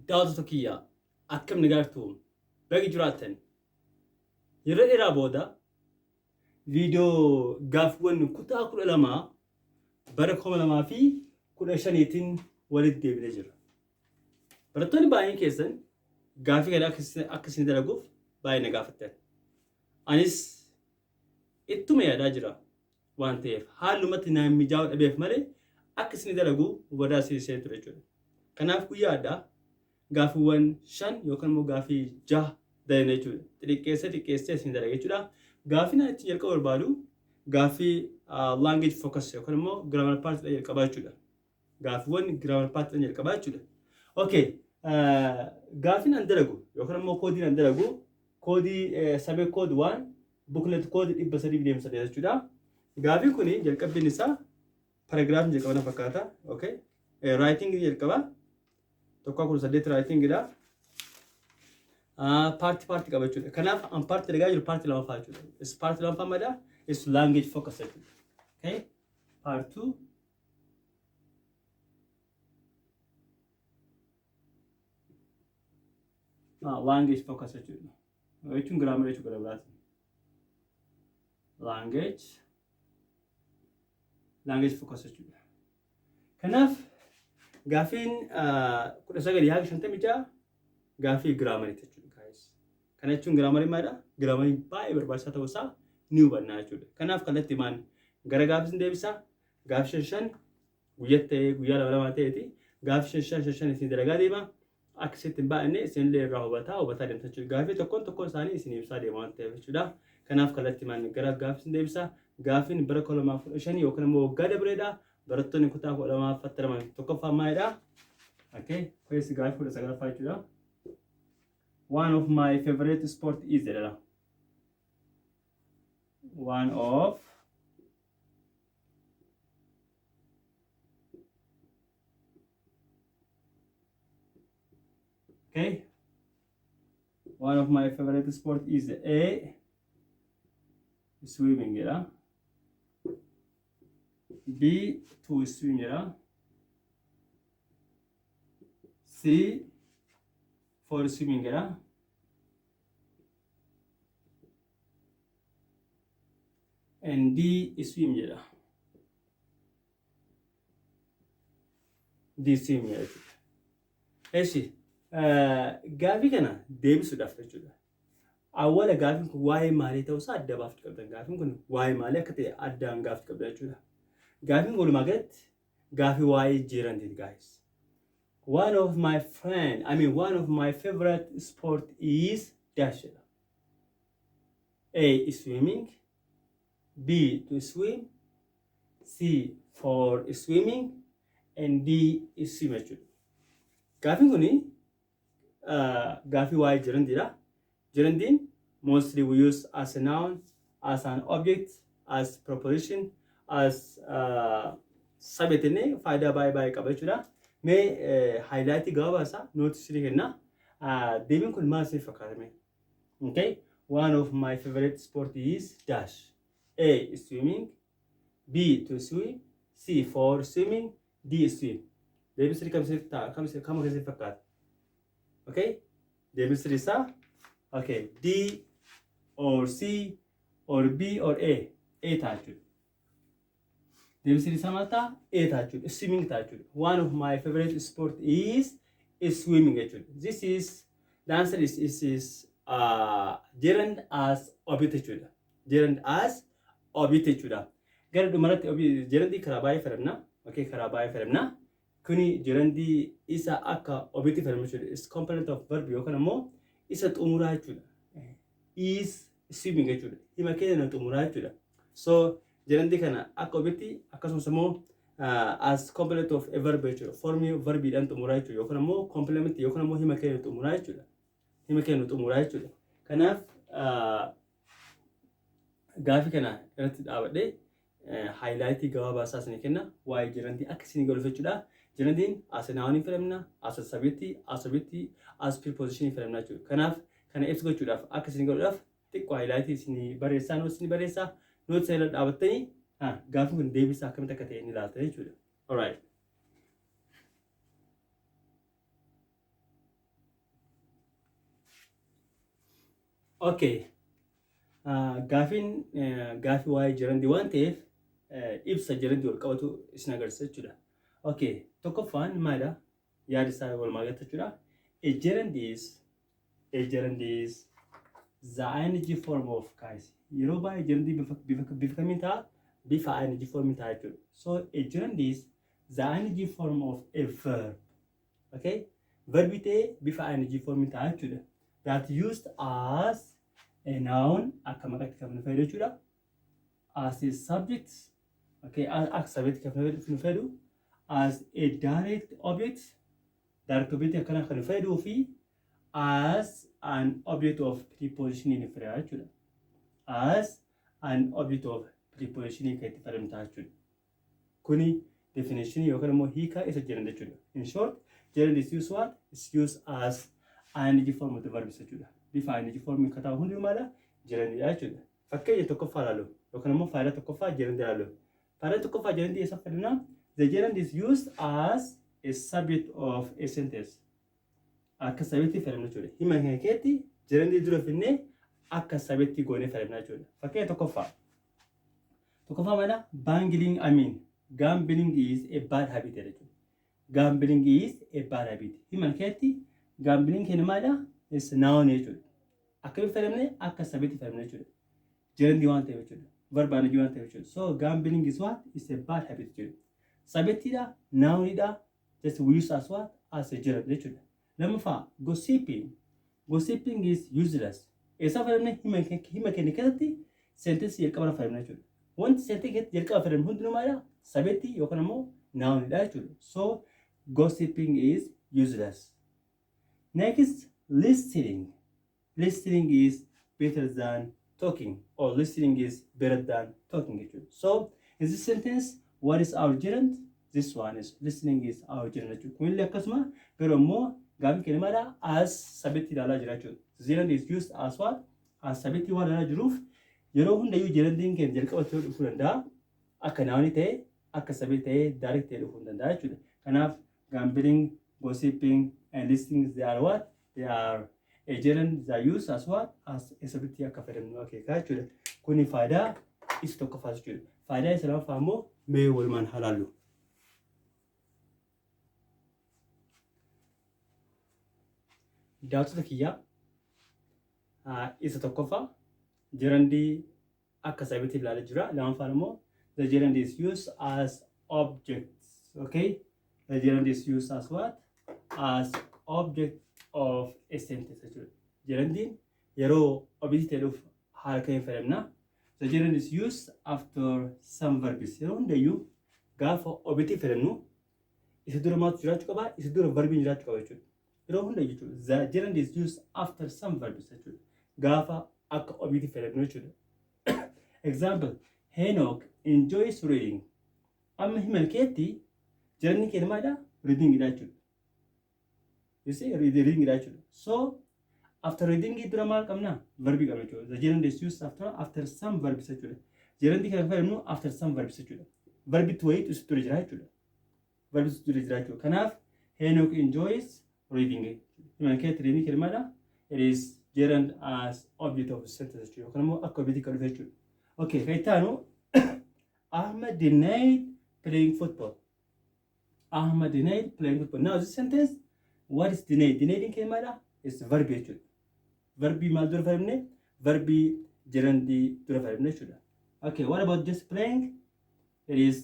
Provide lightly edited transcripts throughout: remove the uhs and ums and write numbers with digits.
Daawwattoota kiyya akkam nagaa jirtu baga jiraattan yeroo dheeraa booda viidiyoo gaaffiiwwan kutaa 12 bara 2015tiin walitti deebinee jira. Barattoonni baay'een keessan gaaffii kana akka isin dalaguuf baay'ee na gaafattan. Anis ittuma yaadaa jira waan ta'eef haalumatti naan mijaa'uu dhabeef malee akka isin dalagu wadaa isin seenee ture jechuudha. Kanaaf guyyaa addaa gaaffiiwwan 5 yookaan immoo gaaffii 6 dalagna jechuudha. Xixiqqeessee xiqqeessee isin dalaga jechuudha. Gaaffiin ani ittiin jalqabu barbaadu gaaffii language focus yookaan immoo grammar part dha jalqabaa jechuudha. Gaaffiiwwan grammar part dha jalqabaa jechuudha. Okay. Gaaffiin an dalagu yookaan immoo koodiin an dalagu koodii sabee code 1 booklet code 328 jechuudha. Gaaffiin kun jalqabbiin isaa paragraafni jalqaba na fakkaata. Okay. Writing jalqaba. Tokko 18 writing dha. Paartii paartii qaba jechuudha. Kanaaf an paartii dalagaa jiru paartii lamaffaa jechuudha. Is paartii lamaffaa madha is language focus jechuudha. Okay. Part 2 language focus jechuudha. Jechuun grammar jechuudha gara biraatiin. Language language focus jechuudha. Kanaaf gaaffiin 19 haga 56 gaaffii giraamariiti jechuudha. Guys. Kana jechuun giraamariin maalidha? Giraamariin baay'ee barbaachisaa ta'uu isaa ni hubanna jechuudha. Kanaaf kallattii maan gara gaaffii isin deebisa. Gaaffii shan shan guyyatti ta'ee guyyaa lama lama ta'eeti gaaffii shan shan shan shan isin dalagaa deema. Akka isitti hin baay'anne isinillee irraa hubataa hubataa deemta jechuudha. Gaaffii tokkoon tokkoon isaanii isin ibsaa deema waan ta'eef jechuudha. Kanaaf kallattii maan gara gaaffii isin deebisa. Gaaffiin bara 2015 yookaan immoo waggaa dabreedha. Barattoonni kutaa 12 fattaraman tokkoffaa maalidha? Okay, kunis gaaffii 19ffaa jechuudha. One of my favorite sport is jedha. One of Okay. One of my favorite sport is A. Swimming jedha. B. To swim jedha. C. For swimming jedha. And D. Swim jedha. D swim jedha jechuudha. Eshi gaafii kana deebisuudhaaf jechuudha. Awwala gaafiin kun waa'ee maalii ta'uu isaa adda baafachuu qabdan. Gaafiin kun waa'ee maalii akka ta'e addaan gaafachuu qabdan jechuudha. Gaafiin kun walumaa galatti gaafii waa'ee jirantiiti guys. One of my friend, I mean one of my favorite sport is dash jedha. A swimming, B to swim, C for swimming and D swim jechuudha. Gaafiin kuni gaafii waa'ee jirandiidha. Jirandiin mostly we use as a noun, as an object, as preposition, as subject jennee faayidaa baay'ee baay'ee qaba jechuudha. Mee highlight gabaabaa isaa nooti isinii kenna. Deebiin kun maal isinii fakkaata mee? Okay. One of my favorite sport is dash. A. Swimming. B. To swim. C. For swimming. D. Swim. Deebiin sirrii kam isiniif ta'a? Kam isin kam isiniif fakkaata? Okay? Deebiin sirrii isaa okay. D or C or B or A. A ta'a jechuudha. Deebiin sirrii isaa maal ta'a? A ta'a jechuudha. Swimming ta'a jechuudha. One of my favorite sport is swimming jechuudha. This is the answer is gerund as object jechuudha. Gerund as object jechuudha. Gara dhumarratti gerundii karaa baay'ee fayyadamna. Okay, karaa baay'ee fayyadamna. Kuni gerundii isa akka object fayyadamu jechuudha. Is complement of verb yookaan immoo isa xumuraa jechuudha. Is swimming jechuudha. Hima keenya xumuraa jechuudha. So gerundii kana akka object akkasumas immoo as complement of a verb jechuudha. Formii verbiidhaan xumuraa jechuudha. Yookaan immoo complement yookaan immoo hima keenya xumuraa jechuudha. Hima keenya xumuraa jechuudha. Kanaaf gaafii kana irratti dhaabadhee haayilaayitii gabaabaa isaa isinii kenna. Waa'ee gerundii akka isinii galuuf jechuudha. Gerundiin as noun fayyadamna, as subject, as object, as preposition fayyadamna jechuudha. Kanaaf kana ibsu gochuudhaaf akka isinii galuudhaaf xiqqoo haayilaayitii isinii barreessaa, notes isinii barreessaa, notes irra dhaabattanii gaafiin kun deebisaa akkamitti akka ta'e ni ilaalta jechuudha. Alright. Okay. Gaafiin gaafii waa'ee gerundii waan ta'eef, ibsa gerundii wal qabatu isin agarsiisa jechuudha. Okay. Tokkoffaan maalidha? Yaada isaa walumaa galatti jechuudha. A gerund is the ing form of, guys. Yeroo baay'ee gerundii bifa kamiin ta'a? Bifa ing form ta'a jechuudha. So a gerund is the ing form of a verb. Okay? Verbi ta'ee bifa ing form ta'a jechuudha. That used as a noun, akka maqaatti kan nu fayyadu jechuudha. As a subject, okay, akka subject kan nu fayyadu, as a direct object, direct object akkana kan nu fayyaduu fi as an object of preposition ni fayyada jechuudha. As an object of preposition kan itti fayyadamta jechuudha. Kuni definition yookaan immoo hiika isa gerund jechuudha. In short, gerund is used what? Is used as ing form of the verb jechuudha. Bifa ing form kan ta'u hundi maala? Gerundidha jechuudha. Fakkeenya tokkoffaa ilaalu yookaan immoo faayidaa tokkoffaa gerund ilaalu. Faayidaa tokkoffaa gerund eessa fayyadamna? The gerund is used as a subject of a sentence. Akka subjectii fayyadamna jechuudha. Hima kana keessatti gerundii dura finnee akka subjectii goonee fayyadamna jechuudha. Fakkeenya tokkoffaa. Tokkoffaa maala? Bangling, I mean, gambling is a bad habit jechuudha. Gambling is a bad habit. Hima kana keessatti gambling keenya maala? Is noun jechuudha. Akkamitti fayyadamne? Akka subjectii fayyadamna jechuudha. Gerundii waan ta'eef jechuudha. Verb ing waan ta'eef jechuudha. So gambling is what? Is a bad habit jechuudha. Subjectiidha, nounidha, just we use as what? As a gerund jechuudha. Lammaffaa, gossiping. Gossiping is useless. Eessa fayyadamne? Hima keenya keessatti sentence jalqaba fayyadamna jechuudha. Wanti sentence keessatti jalqaba fayyadamne hundinuu maalidha? Subjectii yookaan immoo nounidha jechuudha. So gossiping is useless. Next, listening. Listening is better than talking, or listening is better than talking jechuudha. So in this sentence, what is our gerund? This one is listening is our gerund jechuudha. Kunillee akkasuma, garuu immoo gaafii keenya maadha? As subjectii ilaalaa jira jechuudha. Gerund is used as what? As subjectii waan ilaalaa jiruuf, yeroo hundayyuu gerundiin keenya jalqaba ta'uu dhufuu danda'a. Akka nounii ta'e, akka subjectii ta'ee, direct ta'ee dhufuu danda'a jechuudha. Kanaaf gambling, gossiping and listening, they are what? They are a gerund that use as what? As a subjectii akka fayyadamnu akeekaa jechuudha. Kuni faayidaa isa tokkoffaa jechuudha. Faayidaa isa lammaffaa immoo mee walumaan haa laallu. Daawwattoota kiyyaa, isa tokkoffaa gerundii akka subjectii ilaalaa jira. Lammaffaan immoo the gerund is used as object. Okay? The gerund is used as what? As object of a sentence jechuudha. Gerundiin yeroo object ta'e dhufu haala kamiin fayyadamna? The gerund is used after some verbs. Yeroo hundayyuu gaafa object fayyadamnu isa dura maaltu jiraachuu qaba? Isa dura verbiin jiraachuu qaba jechuudha. Yeroo hundayyuu jechuudha. The gerund is used after some verbs jechuudha. Gaafa akka object fayyadamnu jechuudha. Example, Henok enjoys reading. Amma hima keetti gerundii keenya maalidha? Reading dha jechuudha. You see, reading dha jechuudha. So, after reading dura maal qabna? Verbii qabna jechuudha. The gerund is used after some verbs jechuudha. Gerundii kana fayyadamnu after some verbs jechuudha. Verbitti wayiitu isa dura jira jechuudha. Verbitti dura jira jechuudha. Kanaaf Henok enjoys reading. Hima keetti reading keenya maalidha? It is gerund as object of sentence jechuudha. Yookaan immoo akka object kan dhufe jechuudha. Okay, kan itti aanu, Ahmed denied playing football. Ahmed denied playing football. Now this sentence, what is denied? Denied keenya maalidha? Is verb jechuudha. Verbii maal dura fayyadamne? Verbii gerundii dura fayyadamne jechuudha. Okay, what about just playing? It is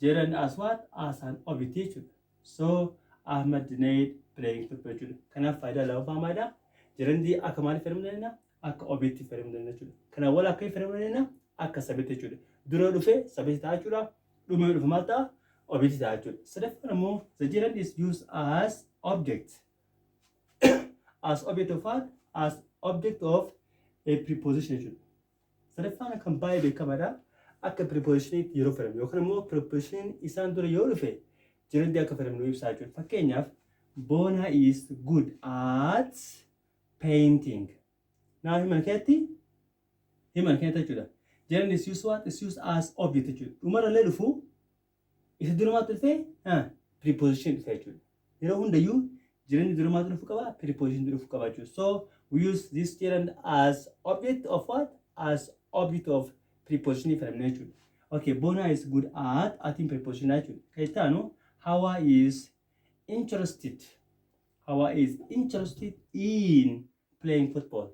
gerund as what? As an object jechuudha. So Ahmed denied playing football jechuudha. Kanaaf faayidaa lammaffaa maalidha? Gerundii akka maaliif fayyadamuu dandeenya? Akka objectii fayyadamuu dandeenya jechuudha. Kanaaf wal akka fayyadamuu dandeenya? Akka subjectii jechuudha. Dura dhufe subjectii ta'a jechuudha. Dhuma dhufe maal ta'a? Objectii ta'a jechuudha. Sadaffaan immoo the gerund is used as object. As object of what? As object of a preposition jechuudha. Sadaffaan kan baay'ee beekamaadha. Akka prepositioniitti yeroo fayyadamu yookaan immoo preposition isaan dura yoo dhufe gerundii akka fayyadamnu ibsaa jechuudha. Fakkeenyaaf, Bona is good at painting. Naa himan keessatti jechuudha. Gerund is used what? Is used as object jechuudha. Dhumarrallee dhufu isa durumaatti dhufe preposition dhufe jechuudha. Yeroo hundayyuu gerundii durumaatti dhufuu qaba, preposition dhufuu qaba jechuudha. So We use this gerund as object of what? As object of preposition fayyadamna jechuudha. Okay, Bona is good at, atiin preposition jechuudha. Kan itti aanu, Hawa is interested. Hawa is interested in playing football.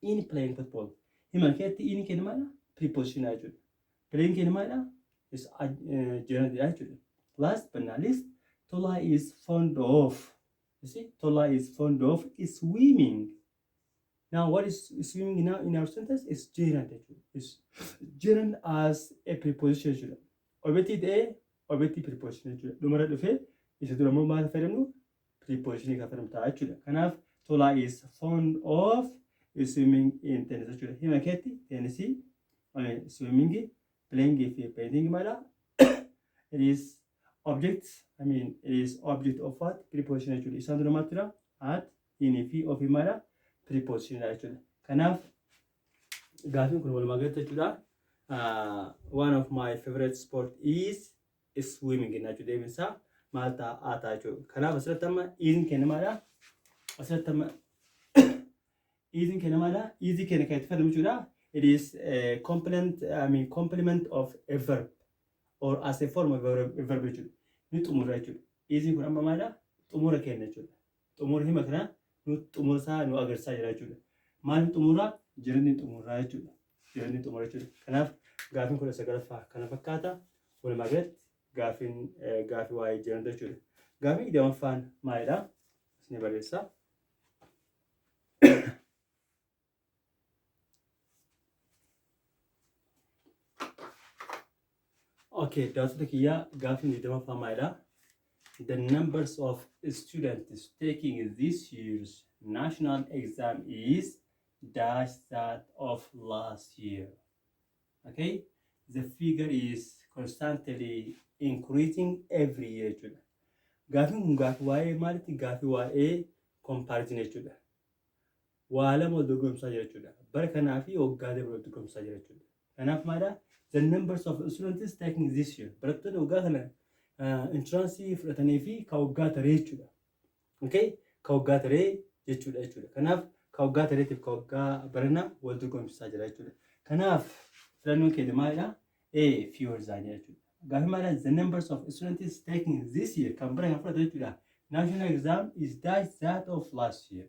In playing football. Hima keessatti in kenna maadha? Preposition jechuudha. Playing kenna maadha? Is gerund jechuudha. Last but not least, Tola is fond of. You see, Tola is fond of swimming. Now, what is swimming now in our sentence? Is gerund jechuudha. Is gerund as a preposition jechuudha. Objectii ta'ee objectii preposition jechuudha. Dhumarra dhufee isa dura immoo maal fayyadamnu? Preposition kan fayyadamu ta'a jechuudha. Kanaaf Tola is fond of swimming in tennis jechuudha. Hima keetti tennisii, swimming, playing fi painting maadha? It is object, I mean, it is object of what? Preposition jechuudha. Isaan dura maaltu jira? At, in fi of maadha? Preposition jechuudha. Kanaaf gaafiin kun walumaa galatti jechuudha. One of my favorite sport is swimming jechuudha. Deebiin isaa maal ta'a ta'a jechuudha. Kanaaf asirratti amma isiin kenna maadha? Asirratti amma isiin kenna maadha? Isii kenna kan itti fayyadamu jechuudha. It is a complement, I mean, complement of a verb or as a form of a verb jechuudha. Ni xumura jechuudha. Isiin kun amma maadha? Xumura kenna jechuudha. Xumura hima kana nu xumura isaa nu agarsiisaa jira jechuudha. Maal xumura? Jireenyi xumuraa jechuudha. Jireenyi xumura jechuudha. Kanaaf gaafiin 19ffaa kana fakkaata. Walumaa galatti gaafiin gaafii waa'ee jiran jechuudha. Gaafii 20ffaan maalidha? Isin barreessaa. Okay, daawwattoota kiyyaa, gaafiin 20ffaa maalidha? The numbers of students taking this year's national exam is dash that of last year. Okay, the figure is constantly increasing every year jechuudha. Gaafiin kun gaafii waa'ee maalitti? Gaafii waa'ee comparison jechuudha. Waa lama wal dorgomsaa jira jechuudha. Bara kanaa fi waggaa darbe wal dorgomsaa jira jechuudha. Kanaaf maalidha? The numbers of students taking this year. Barattoonni waggaa kana entrance fudhatanii fi ka waggaa taree jechuudha. Okay? Ka waggaa taree jechuudha. Kanaaf ka waggaa tareetiif ka waggaa baranaa wal dorgomsiisaa jira jechuudha. Kanaaf filannoon keenya maalidha? A, fewer than jechuudha. Gaafii maalidha? The numbers of students taking this year, kan bara kana fudhatan jechuudha. National exam is dash that of last year.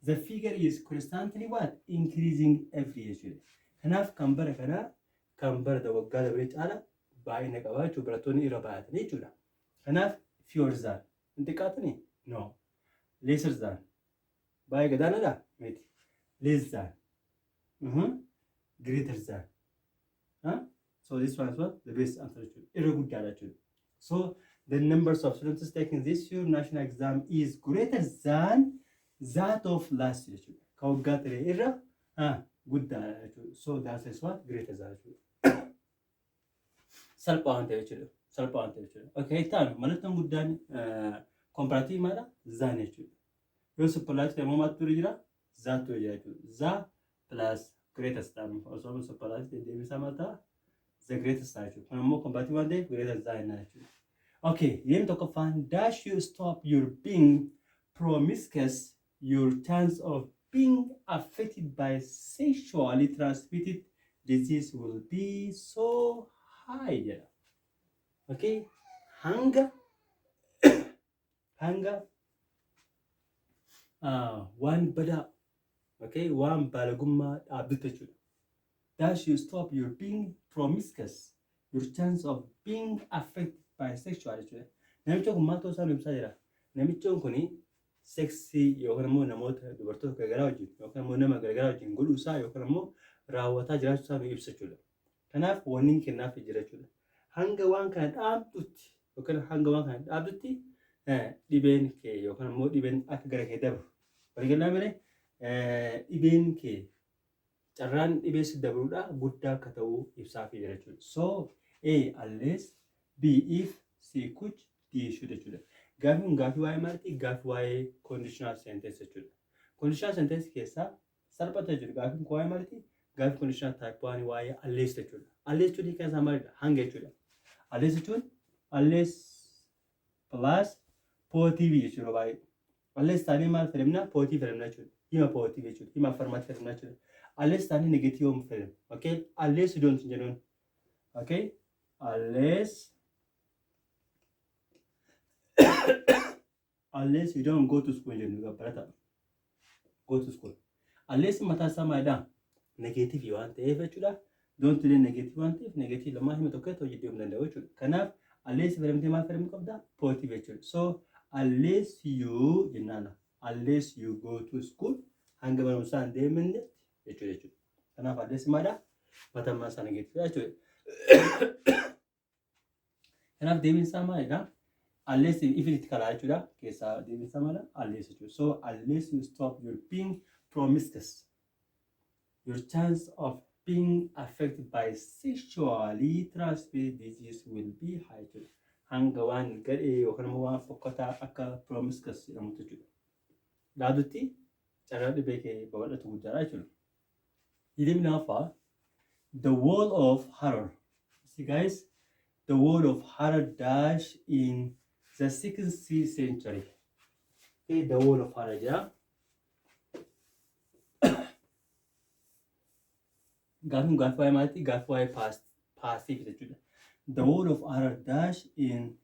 The figure is constantly what? Increasing every year jechuudha. Kanaaf kan bara kanaa kan bara waggaa dabree caala baay'ina qaba jechuudha. Barattoonni irra baay'atanii jechuudha. Kanaaf fewer than hin xiqqaatanii? No. Lesser than baay'ee gadaanaadha? Miti. Less than. Greater than. Huh? So this one is what? The best answer jechuudha. Irra guddaadha jechuudha. So the numbers of students taking this year national exam is greater than that of last year jechuudha. Ka waggaa taree irra guddaadha jechuudha. So that is what? Greater than jechuudha. Salphaa waan ta'eef jechuudha. Salphaa waan ta'eef jechuudha. Okay, itti aanu mallattoon guddaan comparative maadha? Than jechuudha. Yoo superlative ta'e immoo maaltu jira? Thatu jira jechuudha. The plus greatest ta'an osoo superlative ta'e deebisaa maal ta'a? The greatest ta'a jechuudha. Kun immoo comparative waan ta'eef greater than jennaan jechuudha. Okay, deemni tokkoffaan, dash you stop your being promiscuous, your chance of being affected by sexually transmitted disease will be so high jedha. Okay, hanga waan badaa, okay, waan baalagummaa dhaabdutti jechuudha. Dash you stop your being promiscuous, your chance of being affected by sexual jechuudha. Namicha kun maal ta'uu isaa nu ibsaa jira? Namichi kun seksii yookaan immoo namoota dubartoota garagaraa wajjin yookaan immoo nama garagaraa wajjin godhuu isaa yookaan immoo raawwataa jiraachuu isaa nu ibsa jechuudha. Kanaaf wanni kennaaf jira jechuudha. Hanga waan kana dhaabdutti yookaan hanga waan kana dhaabdutti dhibeen kee yookaan immoo dhibeen akka gara kee dabru. Waliigalaa malee dhibeen kee carraan dhibee si dabruudha guddaa akka ta'u ibsaafii jira jechuudha. So A, unless, B, if, C, could, D, should jechuudha. Gaafiin kun gaafii waa'ee maaliiti? Gaafii waa'ee conditional sentence jechuudha. Conditional sentence keessaa salphata jechuudha. Gaafiin kun waa'ee maaliiti? Gaafii conditional type 1 waa'ee unless jechuudha. Unless jechuun hiikaan isaa maalidha? Hanga jechuudha. Unless jechuun unless plus positive jechuudha baay'ee. Unless taanee maal fayyadamna? Positive fayyadamna jechuudha. Hima positive jechuudha. Hima affirmative fayyadamna jechuudha. Unless taanee negative yoom fayyadamna? Okay? Unless you don't jedhuun. Okay? Unless you don't go to school jennu barata. Go to school. Unless mataa isaa maalidha? Negative waan ta'eef jechuudha. Don't illee negative waan ta'eef, negative lamaa hima tokko keessatti hojii deemuu danda'u jechuudha. Kanaaf unless fayyadamtee maal fayyadamuu qabda? Positive jechuudha. So unless you jennaana. Unless you go to school, hanga barumsaa hin deemnetti jechuudha. Kanaaf unless maalidha? Mataa isaa negative jechuudha. Kanaaf deebiin isaa maalidha? Unless if itti kalaa jechuudha. Keessaa deebiin isaa maalidha? Unless jechuudha. So unless you stop your being promiscuous, your chance of being affected by sexually transmitted disease will be high jechuudha. Hanga waan gadhee yookaan immoo waan fokkataa akka promiscuous jedhamutu jechuudha. Dhaadutti carraa dhibee kee babal'atu guddaadha jechuudha. 22ffaa, the wall of Harar. See guys, the wall of Harar dash in the 6th century. Okay, the wall of Harar jedha. Gaaffiin gaaffii waa'ee maaliiti? Gaaffii waa'ee pastiif jechuudha. The wall of Harar dash in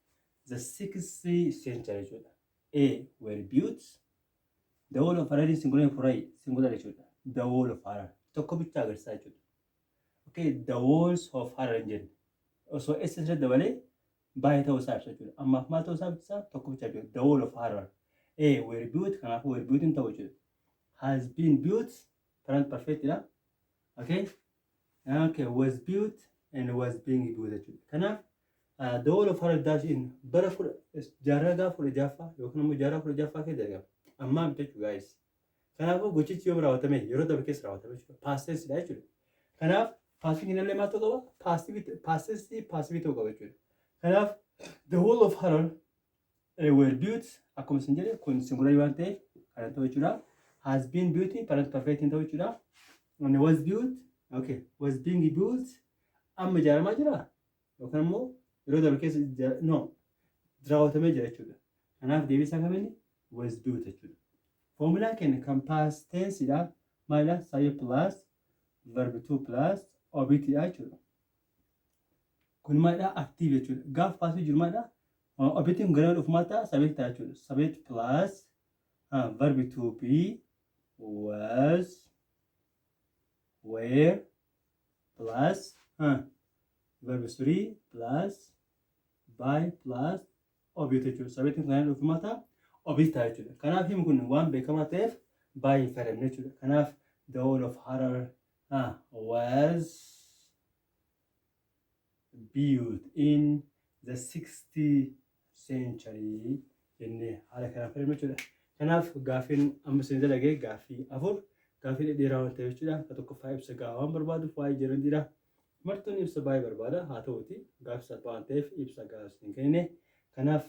the 6th century jechuudha. A, were built. The wall of Harar singular, plural, singular jechuudha. The wall of Harar tokko bichaa agarsiisaa jechuudha. Okay, the walls of Harar hin jenne. Osoo S irra dabalee baay'ee ta'uu isaa ibsa jechuudha. Ammaaf maal ta'uu isaa ibsa? Tokko bichaa jechuudha. The wall of Harar. A, were built, kanaafuu were built hin ta'u jechuudha. Has been built present perfect dha. Okay, was built and was being built jechuudha. Kanaaf the wall of Harar dash in bara kudha jaarraa gaafa 16ffaa yookaan immoo jaarraa 16ffaa keessa argama. Ammaa miti jechuudha, guys. Kanaafuu gochichi yoom raawwatame? Yeroo darbe keessa raawwatame jechuudha. Past tense dha jechuudha. Kanaaf passive illee maal ta'uu qaba? Past tense passive ta'uu qaba jechuudha. Kanaaf the wall of Harar were built, akkuma isin jedhe, kun singular waan ta'eef kana ta'u jechuudha. Has been built present perfect ta'u jechuudha. And was built, okay, was being built, amma ijaaramaa jira yookaan immoo yeroo darbe keessa, no, raawwatamee jira jechuudha. Kanaaf deebii isaa kamiini? Was built jechuudha. Foormulaan keenya kan past tense dha. Maalidha? Subject plus verb 2 plus object dha jechuudha. Kun maalidha? Active jechuudha. Gaafa passive jiru maalidha? Objectiin kun gara dhufu maal ta'a? Subject ta'a jechuudha. Subject plus verb to be, was, were, plus verb 3 plus by plus object jechuudha. Subjectiin kun gara dhufu maal ta'a? Object ta'a jechuudha. Kanaaf himi kun waan beekamaa ta'eef baay'ee fayyadamne jechuudha. Kanaaf the wall of Harar was built in the 60th century jennee haala kanaan fayyadamne jechuudha. Kanaaf gaaffiin amma isin dalagee gaaffii afur, gaaffii dhedheeraa waan ta'eef jechuudha. Ka tokkoffaa ibsa gahaa waan barbaaduuf waa'ee gerundiidha. Martuun ibsa baay'ee barbaada, haa ta'uti gaaffii salphaa waan ta'eef ibsa gahaa isin kennine. Kanaaf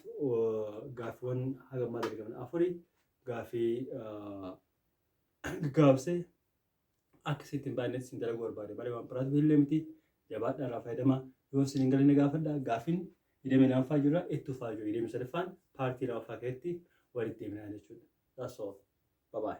gaaffiiwwan haga ammaa dalagaman afuri gaaffii gaggabaabsee akka isitti hin baay'innetti isin dalaguu barbaade malee waan biraatu illee miti. Jabaadhaa, irraa fayyadamaa. Yoo isin hin galinne gaafadhaa. Gaaffiin 22ffaa jira, itti fufaa jiru. 23ffaan part lamaffaa keessatti walitti deemnaa jechuudha. That's all. Bye bye.